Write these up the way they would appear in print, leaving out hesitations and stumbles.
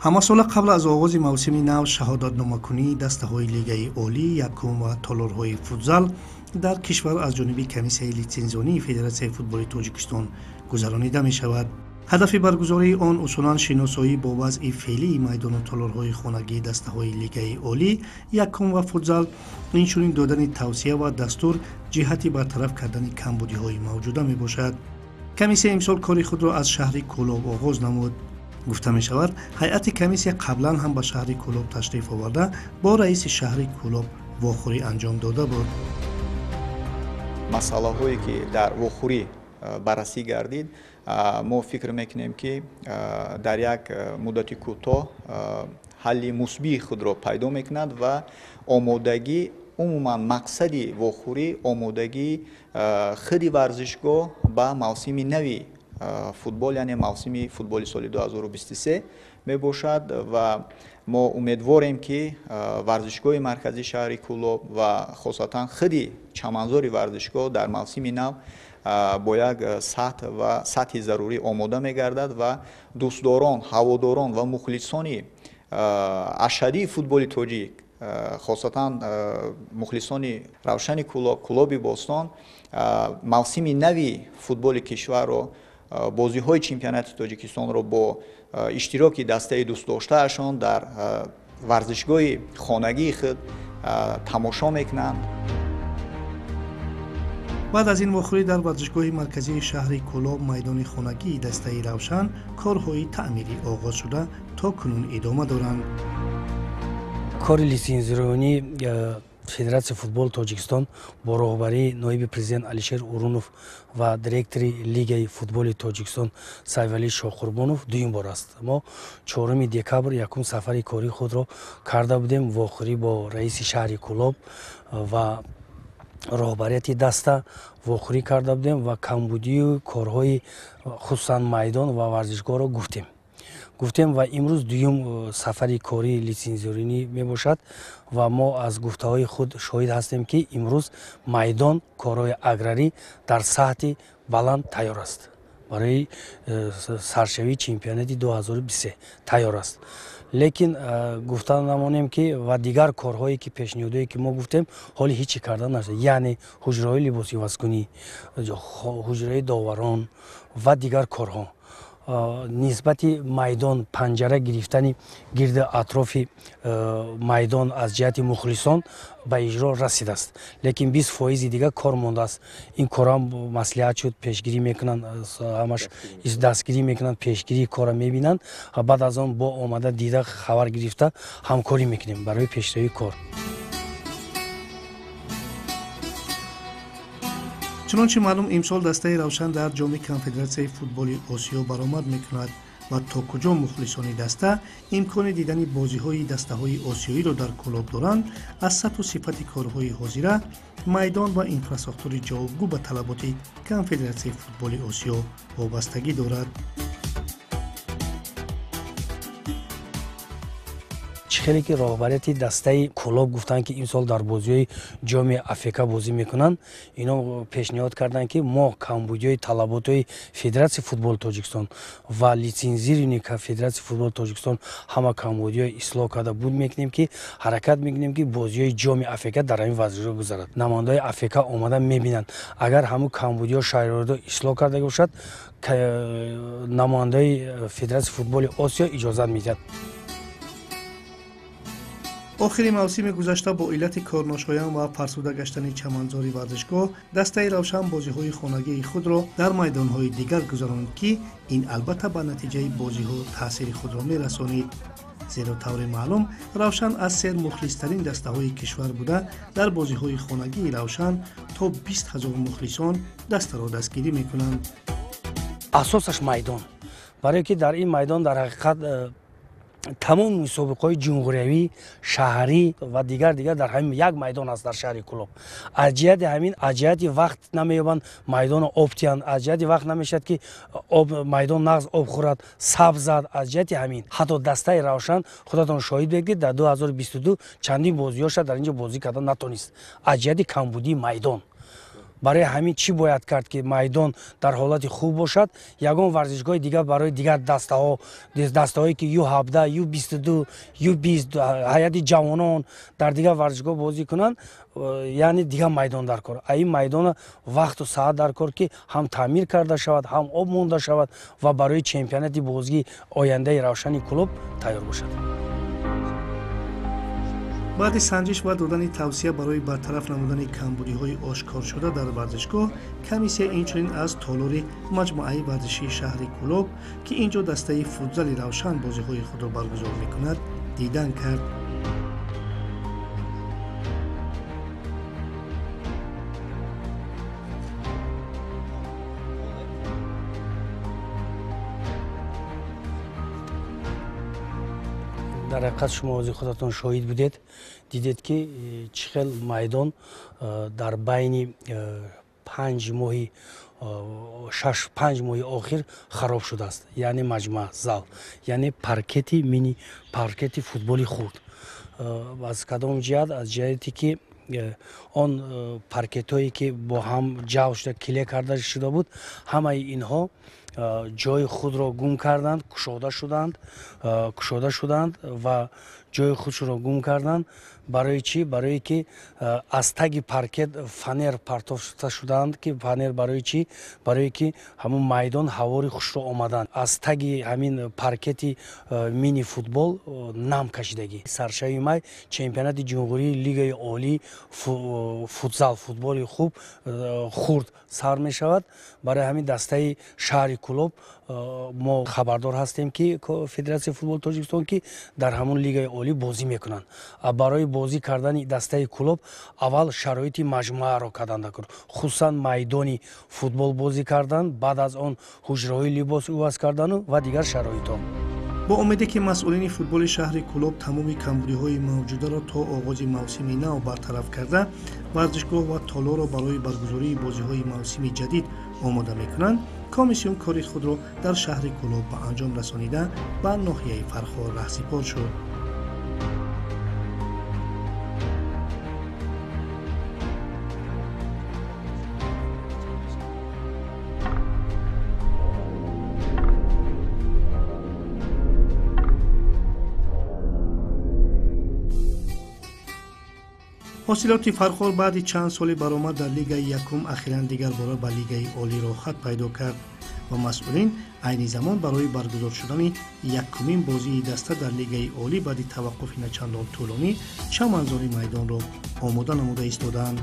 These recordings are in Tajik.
Ҳамасола қабл аз оғози мавсими нав шаҳодатномакунии дастаҳои Лигаи олӣ, якум ва толорҳои футзал дар кишвар аз ҷониби комиссияи литсензионии Федератсияи футболи Тоҷикистон гузаронида мешавад. Ҳадафи баргузории он усулан шиносоӣ бо вазъи феълии майдону толорҳои хонагии дастаҳои Лигаи олӣ, якум ва футзал, инчунин додани тавсия ва дастур ҷиҳати бартараф кардани камбудиҳои мавҷуда мебошад. Комиссия имсол кори худро аз шаҳри Кӯлоб оғоз намуд. Гуфта мешавад, ҳайати комиссия қаблан ҳам ба шаҳри Кӯлоб ташриф оварда, бо раиси шаҳри Кӯлоб вохӯрӣ анҷом дода буд. Масъалаҳое ки дар вохӯрӣ баррасӣ гардид, мо фикр мекунем, ки дар як муддати кӯтоҳ ҳалли мусбии худро пайдо мекунад ва омодагӣ, умуман мақсади вохӯрӣ омодагии худи варзишгоҳ ба мавсими нави футбол, яъне мавсими футболи соли 2023 мебошад. Ва мо умедворем, ки варзишгоҳи марказии шаҳри Кӯлоб ва хосатан худи чаманзори варзишгоҳ дар мавсими нав бо як сатҳ ва сатҳи зарурӣ омода мегардад ва дӯстдорон, ҳаводорон ва мухлисони ашаддии футболи тоҷик, хосатан мухлисони Равшани Кӯлоб, Кӯлоби Бостон, мавсими нави футболи кишварро, бозиҳои чемпионати Тоҷикистонро бо иштироки дастаи дӯстдоштаашон дар варзишгоҳи хонагии худ тамошо мекунанд. Баъд аз ин вохӯрӣ дар варзишгоҳи марказии шаҳри Кӯлоб, майдони хонагии дастаи Равшан, корҳои таъмирӣ оғоз шуда, то кунун идома доранд. Кори литсензионии Федератсияи футболи Тоҷикистон бо роҳбарии ноиби президент Алишер Урунов ва директори Лигаи футболи Тоҷикистон Сайфалӣ Шоҳқурбонов дуюм бор аст. Мо 4 декабр якум сафари кории худро карда будем, вохӯрӣ бо раиси шаҳри Кӯлоб ва роҳбарияти даста вохӯрӣ карда будем ва камбудию корҳои хусусан майдон ва варзишгоҳро гуфтем ва имрӯз дуюм сафари кории литсензионӣ мебошад ва мо аз гуфтаҳои худ шоҳид ҳастем, ки имрӯз майдон, корҳои аграрӣ дар сатҳи баланд тайёр аст, барои саршавии чемпионати 2023 тайёр аст. Лекин гуфта намонем, ки ва дигар корҳое ки пешниҳодое ки мо гуфтем, ҳоли ҳечи карда нашуда, яъне ҳуҷраҳои либосивазкунӣ, ҳуҷраи доварон ва дигар корҳо. Нисбати майдон панҷара гирифтани гирди атрофи майдон аз ҷиҳати мухлисон ба иҷро расидааст, лекин 20 фоизи дигар кор мондааст. Ин корам маслиҳат шуд, пешгирӣ мекунанд, ҳамаш дастгирӣ мекунанд, пешгирии корро мебинанд ва баъд аз он бо омада дида, хабар гирифта, ҳамкорӣ мекунем барои пешравии кор. Чунончи маълум, имсол дастаи Равшан дар Ҷоми Конфедератсияи футболи Осиё баромад мекунад ва то куҷо мухлисони даста имкони дидани бозиҳои дастаҳои осиёиро дар Кӯлоб доранд, аз сатҳу сифати корҳои ҳозира, майдон ва инфрасохтори ҷавобгӯ ба талаботи Конфедератсияи футболи Осиё вобастагӣ дорад. Чӣ хеле ки роҳбарияти дастаи Кӯлоб гуфтанд, ки имсол дар бозиҳои ҷоми АФК бозӣ мекунанд, ино пешниҳод карданд, ки мо камбудиҳои талаботҳои Федератсияи футболи Тоҷикистон ва лицензирование Федератсияи футболи Тоҷикистон ҳама камбудиҳои ислоҳ карда буд мекунем, ки ҳаракат мекунем, ки бозиҳои ҷоми АФК дар ҳамин варзишгоҳ гузарад. Намояндаҳои АФК омада мебинанд, агар ҳамун камбудиҳо шароитҳо ислоҳ карда бошад, намояндаҳои Федератсияи футболи Осиё иҷозат медиҳад. Охири мавсими гузашта бо иллати корношоям ва фарсуда гаштани чаманзори варзишгоҳ дастаи Равшан бозиҳои хонагии худро дар майдонҳои дигар гузаронд, ки ин албатта ба натиҷаи бозиҳо таъсири худро мерасонид, зеро тавре маълум, Равшан аз сермухлистарин дастаҳои кишвар буда, дар бозиҳои хонагии Равшан то 20 000 мухлисон дастаро дастгирӣ мекунанд. Асосаш майдон, барое ки дар ин майдон дар ҳақиқат тамоми мусобиқаҳои ҷумҳуриявӣ, шаҳрӣ ва дигар дигар дар ҳамин як майдон аст дар шаҳри Кӯлоб. Аз ҷиҳати ҳамин, аз ҷиҳати вақт намеёбанд майдоно об тиҳанд, аз ҷиҳати вақт намешавад, ки майдон нағз об хӯрад, сабзад. Аз ҷиҳати ҳамин ҳатто дастаи Равшан, худатон шоҳид будед, ки дар 2022 чандин бозиҳоша дар ин ҷо бозӣ карда натонист аз ҷиҳати камбудии майдон. Барои ҳамин чӣ бояд кард ки майдон дар ҳолати хуб бошад? Ягон варзишгоҳи дигар барои дигар дастаҳо, дастаҳое ки Ю17, Ю22, Ю20, ҳайати ҷавонон дар дигар варзишгоҳ бозӣ кунанд, яъне дигар майдон дар кор. Ин майдона вақту саат дар кор ки ҳам таъмир карда шавад, ҳам об монда шавад ва барои чемпионати бозии ояндаи Равшани Кӯлоб тайёр бошад. Баъди санҷиш ва додани тавсия барои бартараф намудани камбудиҳои ошкоршуда дар варзишгоҳ, комиссия инчунин аз толори маҷмӯаи варзишии шаҳри Кӯлоб, ки ин ҷо дастаи футзали Равшан бозиҳои худро баргузор мекунад, дидан кард. Дар ҳақиқат шумо ози худатон шоҳид будед, дидед ки чӣ хел майдон дар байни 5 моҳи, 6, 5 моҳи охир хароб шудааст. Яъне маҷмӯа зал, яъне паркети мини паркети футболи хурд. Аз кадом ҷиҳат? Аз ҷиҳате ки он паркетҳое ки бо ҳам ҷавр шуда, клей карда шуда буд, ҳамаи инҳо ҷои худро гум карданд, кушода шуданд ва ҷои худшонро гум карданд. Барои чӣ? Барое ки аз таги паркет фанер партофта шуданд. Ки фанер барои чӣ? Барое ки ҳамун майдон ҳавори хушро омаданд. Аз таги ҳамин паркети мини футбол нам кашидагӣ. Саршави май чемпионати ҷумҳурии лигаи олӣ футзал, футболи хуб хурд сар мешавад. Барои ҳамин дастаи шаҳри Кӯлоб, мо хабардор ҳастем ки Федератсияи футболи Тоҷикистон ки дар ҳамун лигаи олӣ бозӣ мекунанд. Барои бозӣ кардани дастаи Кӯлоб аввал шароити маҷмӯаро кардан даркор, хусусан майдони футбол бозӣ кардан, баъд аз он ҳуҷраҳои либос иваз кардану ва дигар шароитҳо. Бо умеде ки масъулини футболи шаҳри Кӯлоб тамоми камбудиҳои мавҷударо то оғози мавсими нав бартараф карда, варзишгоҳ ва толорро барои баргузории бозиҳои мавсими ҷадид омода мекунанд, комиссион кори худро дар шаҳри Кӯлоб ба анҷом расонида, ба ноҳияи Фархор раҳсипор шуд. Ҳосилоти Фархор баъди чанд соли баромад дар лигаи якум ахиран дигарбора ба лигаи олӣ роҳхат пайдо кард ва масъулин айни замон барои баргузор шудани якумин бозии даста дар лигаи олӣ баъди таваққуфи начандон тӯлонӣ чаманзори майдонро омода намуда истодаанд.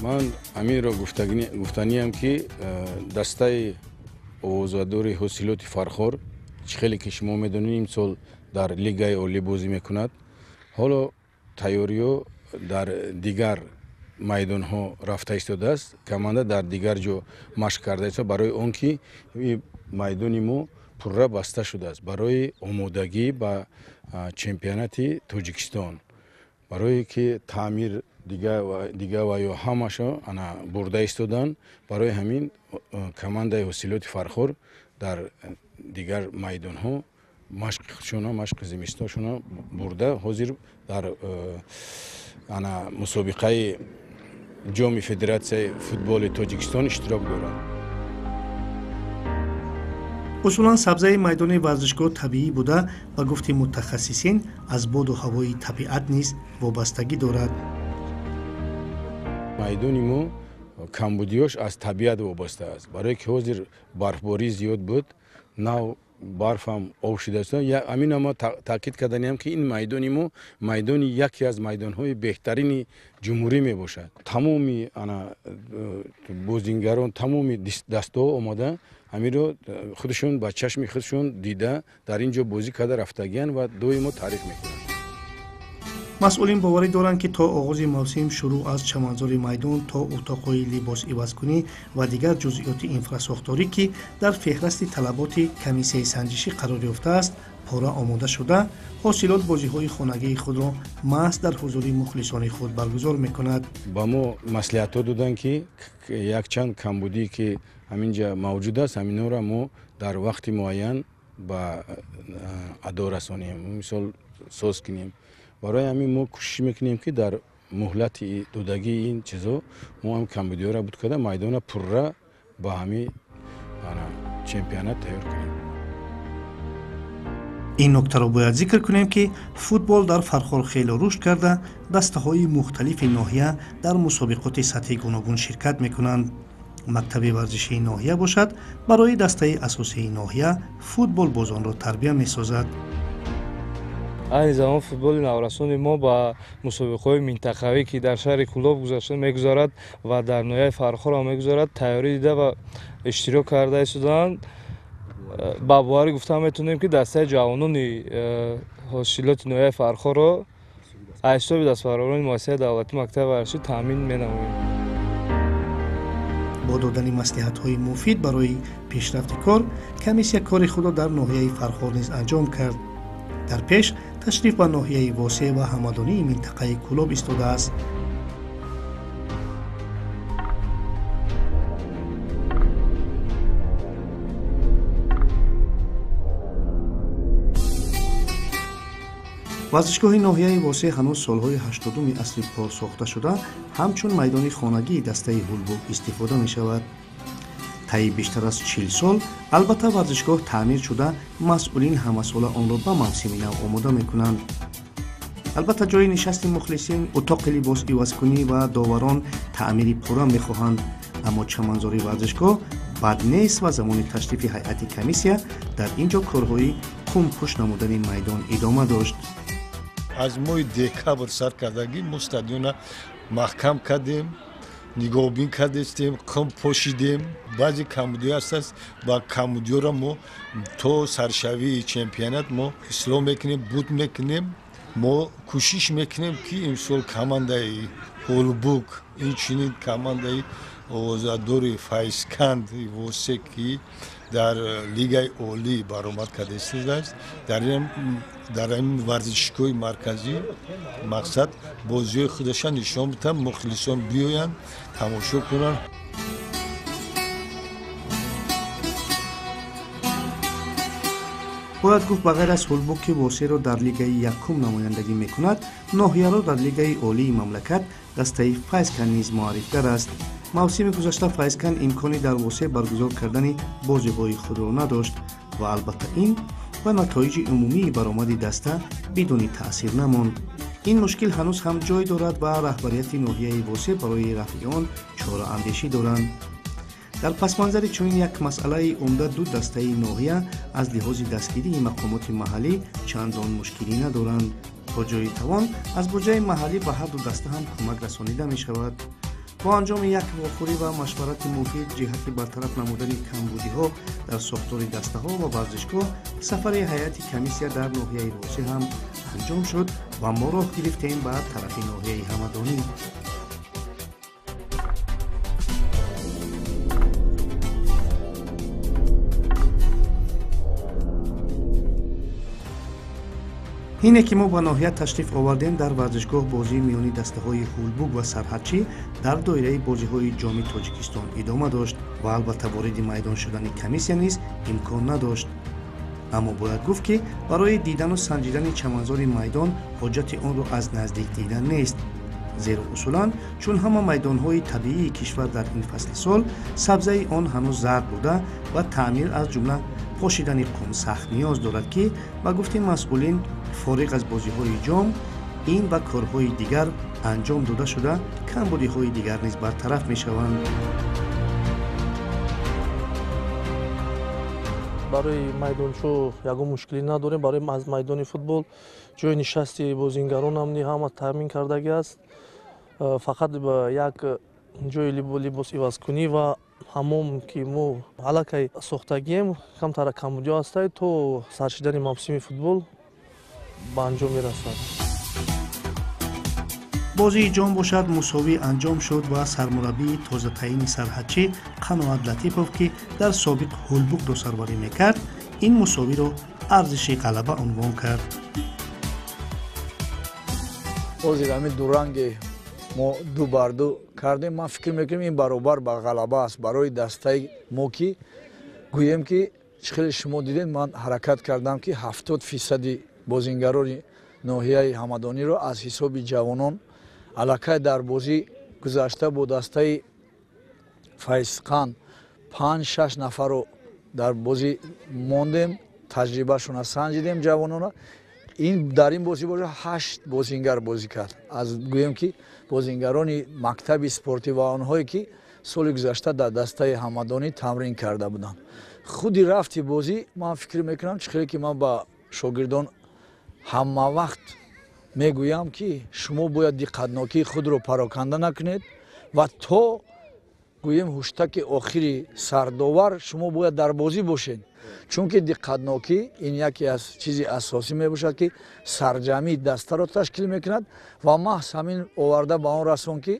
Ман ҳаминро гуфтаниям, ки дастаи овозадори Ҳосилоти Фархор, чӣ хеле ки шумо медонед, имсол дар лигаи олӣ бозӣ мекунад. Ҳоло тайёриҳо дар дигар майдонҳо рафта истодааст. Команда дар дигар ҷо машқ карда истода, барои он ки майдони мо пурра баста шудааст барои омодагӣ ба чемпионати Тоҷикистон, барое ки таъмир дига ва ё ҳамашо ана бурда истоданд. Барои ҳамин командаи Ҳосилоти Фархор дар дигар майдонҳо машқи худшона, машқи зимистоншона бурда, ҳозир дар ана мусобиқаи ҷоми Федератсияи футболи Тоҷикистон иштирок дорад. Усулан сабзаи майдони варзишгоҳ табиӣ буда, ба гуфти мутахассисин, аз боду ҳавои табиат низ вобастагӣ дорад. Майдони мо камбудиёш аз табиат вобаста аст, барое ки ҳозир барфборӣ зиёд буд, нав барфам об шудааст. Ҳамина мо таъкид карданиам, ки ин майдони мо майдони яке аз майдонҳои беҳтарини ҷумҳурӣ мебошад. Тамоми ана бозингарон, тамоми дастаҳо омода ҳаминро худашон ба чашми худашон дида, дар ин ҷо бозӣ карда рафтагиянд ва доимо таъриф мекунанд. Масъулин боварӣ доранд, ки то оғози мавсим шурӯъ аз чаманзори майдон то утоқҳои либосивазкунӣ ва дигар ҷузъиёти инфрасохторӣ, ки дар феҳрасти талаботи комиссияи санҷишӣ қарор ёфтааст, пурра омода шуда, Ҳосилот бозиҳои хонагии худро маҳз дар ҳузури мухлисони худ баргузор мекунад. Ба мо маслиҳатҳо доданд, ки якчанд камбудие ки ҳамин ҷа мавҷуд аст, ҳаминҳоро мо дар вақти муайян ба адо расонем. Мисол, соз кунем. Барои ҳамин мо кӯшиш мекунем, ки дар муҳлати додагии ин чизо мо ҳам камбудиҳоро буд карда, майдона пурра ба ҳамин чемпионат тайёр кунем. Ин нуктаро бояд зикр кунем, ки футбол дар Фархор хеле рушд карда, дастаҳои мухталифи ноҳия дар мусобиқоти сатҳи гуногун ширкат мекунанд. Мактаби варзишии ноҳия бошад, барои дастаи асосии ноҳия футболбозонро тарбия месозад. Айни замон футболи наврасони мо ба мусобиқаҳои минтақавӣ, ки дар шаҳри Кӯлоб гузашта мегузарад ва дар ноҳияи Фархорам мегузарад, тайёрӣ дида ва иштирок карда истодаанд. Ба боварӣ гуфта метавонем, ки дастаи ҷавонони ҳосилоти ноҳияи Фархорро аз ҳисоби дастпарварони муассисаи давлатии мактаби варзишӣ таъмин менамоем. Бо додани маслиҳатҳои муфид барои пешрафти кор, комиссия кори худро дар ноҳияи Фархор низ анҷом кард. Дар пеш ташриф ба ноҳияи Восеъ ва ҳамадонии минтақаи Кӯлоб истодааст. Варзишгоҳи ноҳияи Восеъ ҳанӯз солҳои 80-уми асри пор сохта шуда, ҳамчун майдони хонагии дастаи Ҳулбук истифода мешавад. Таи бештар аз 40 сол албатта варзишгоҳ таъмир шуда, масъулин ҳамасола онро ба мавсими нав омода мекунанд. Албатта ҷои нишасти мухлисин, утоқи либос ивазкунӣ ва доварон таъмири пурра мехоҳанд, аммо чаманзори варзишгоҳ бад нест ва замони ташрифи ҳайати комиссия дар ин ҷо корҳои қумпӯш намудани майдон идома дошт. Аз моҳи декабр сар кардагӣ мо стадиона маҳкам кардем, нигоҳбин кардестем, қум пошидем. Баъзе камбудиҳо ҳастаст ва камбудиҳоро мо то саршавии чемпионат мо ислоҳ мекунем, буд мекунем. Мо кӯшиш мекунем, ки имсол командаи Ҳулбук, инчунин командаи овозадори Файзканд Восе, ки дар лигаи олӣ баромад карда истодааст, дар ин варзишгоҳи марказӣ мақсад бозиҳои худаша нишон бидиҳанд, мухлисон биёянд, тамошо кунанд. Бояд гуфт, ба ғайр аз Ҳулбук, ки Восеъро дар лигаи якум намояндагӣ мекунад, ноҳияро дар лигаи олии мамлакат дастаи Файзканд низ муаррифгар аст. Мавсими гузашта Файзканд имкони дар Восеъ баргузор кардани бозиҳои худро надошт ва албатта ин ба натоиҷи умумии баромади даста бидуни таъсир намонд. Ин мушкил ҳанӯз ҳам ҷой дорад ва раҳбарияти ноҳияи Восеъ барои рафъи он чораандешӣ доранд. Дар пасманзари чунин як масъалаи умда ду дастаи ноҳия аз лиҳози дастгирии мақомоти маҳаллӣ чандон мушкилӣ надоранд. То ҷои тавон аз буҷаи маҳаллӣ ба ҳар ду даста ҳам кӯмак расонида мешавад. Бо анҷоми як вохӯрӣ ва машварати муфид ҷиҳати бартараф намудани камбудиҳо дар сохтори дастаҳо ва варзишгоҳ, сафари ҳайати комиссия дар ноҳияи Восеъ ҳам анҷом шуд ва мо роҳ гирифтем ба тарафи ноҳияи Ҳамадонӣ. Ҳине ки мо ба ноҳия ташриф овардем, дар варзишгоҳ бозии миёни дастаҳои Ҳулбук ва Сарҳадчӣ дар доираи бозиҳои Ҷоми Тоҷикистон идома дошт ва албатта вориди майдон шудани комиссия низ имкон надошт. Аммо бояд гуфт, ки барои дидану санҷидани чаманзори майдон ҳоҷати онро аз наздик дидан нест, зеро усулан чун ҳама майдонҳои табиии кишвар дар ин фасли сол сабзаи он ҳанӯз зард буда ва таъмир аз ҷумла пошидани қум сахт ниёз дорад, ки ба гуфти масъулин фориғ аз бозиҳои ҷом ин ва корҳои дигар анҷом дода шуда, камбудиҳои дигар низ бартараф мешаванд. Барои майдончо ягон мушкилӣ надорем. Барои аз майдони футбол ҷои нишасти бозингаронам ҳама таъмин кардагӣ аст. Фақат як ҷои либос ивазкунӣ ва ҳамом, ки мо аллакай сохтагием, камтара камбудиҳо ҳастанд, то саршидани мавсими футбол ба анҷом мерасад. Бозии ҷом бошад мусовӣ анҷом шуд ва сармураббии тозатаъини Сарҳадчӣ Қаноат Латипов, ки дар собиқ Ҳулбукро сарварӣ мекард, ин мусовиро арзиши ғалаба унвон кард. Ҳозир ҳамин дуранге мо ду бар ду кардем, ман фикр мекунам ин баробар ба ғалаба аст барои дастаи мо, ки гӯем ки чӣ хеле шумо дидед, ман ҳаракат кардам, ки 70% бозингарони ноҳияи Ҳамадониро аз ҳисоби ҷавонон аллакай дар бозӣ гузашта бо дастаи Файзқан 5-6 нафарро дар бозӣ мондем, таҷрибашона санҷидем ҷавонона. Ин дар ин бозӣ боша 8 бозингар бозӣ кард. Аз гӯем ки бозингарони мактаби спортӣ ва онҳое ки соли гузашта дар дастаи Ҳамадонӣ тамрин карда буданд. Худи рафти бозӣ ман фикр мекунам, чӣ хеле ки ман ба шогирдон ҳама вақт мегӯям ки шумо бояд диққатнокии худро пароканда накунед ва то гӯем ҳуштаки охири сардовар шумо бояд дар бозӣ бошед, чунки диққатнокӣ ин яке аз чизи асосӣ мебошад ки сарҷамъии дастаро ташкил мекунад ва маҳз ҳамин оварда ба он расон ки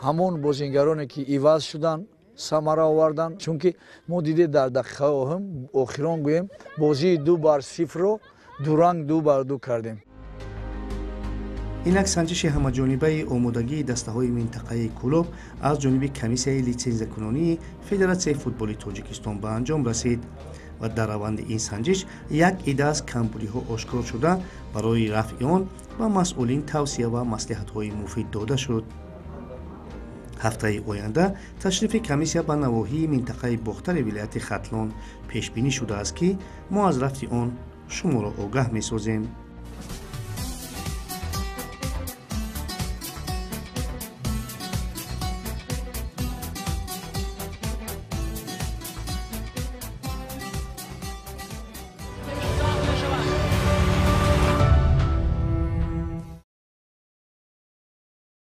ҳамон бозингароне ки иваз шуданд самара оварданд, чунки мо дидед дар дақиқаи охирон гӯем бозии 2-0-ро дуранг 2-2 кардем. Инак санҷиши ҳамаҷонибаи омодагии дастаҳои минтақаи Кӯлоб аз ҷониби комиссияи литсензиякунонии Федератсияи футболи Тоҷикистон ба анҷом расид ва дар раванди ин санҷиш як ида аз камбудиҳо ошкор шуда, барои рафъи он ба масъулин тавсия ва маслиҳатҳои муфид дода шуд. Ҳафтаи оянда ташрифи комиссия ба навоҳии минтақаи Бохтари вилояти Хатлон пешбинӣ шудааст, ки мо аз рафти он шуморо огаҳ месозем.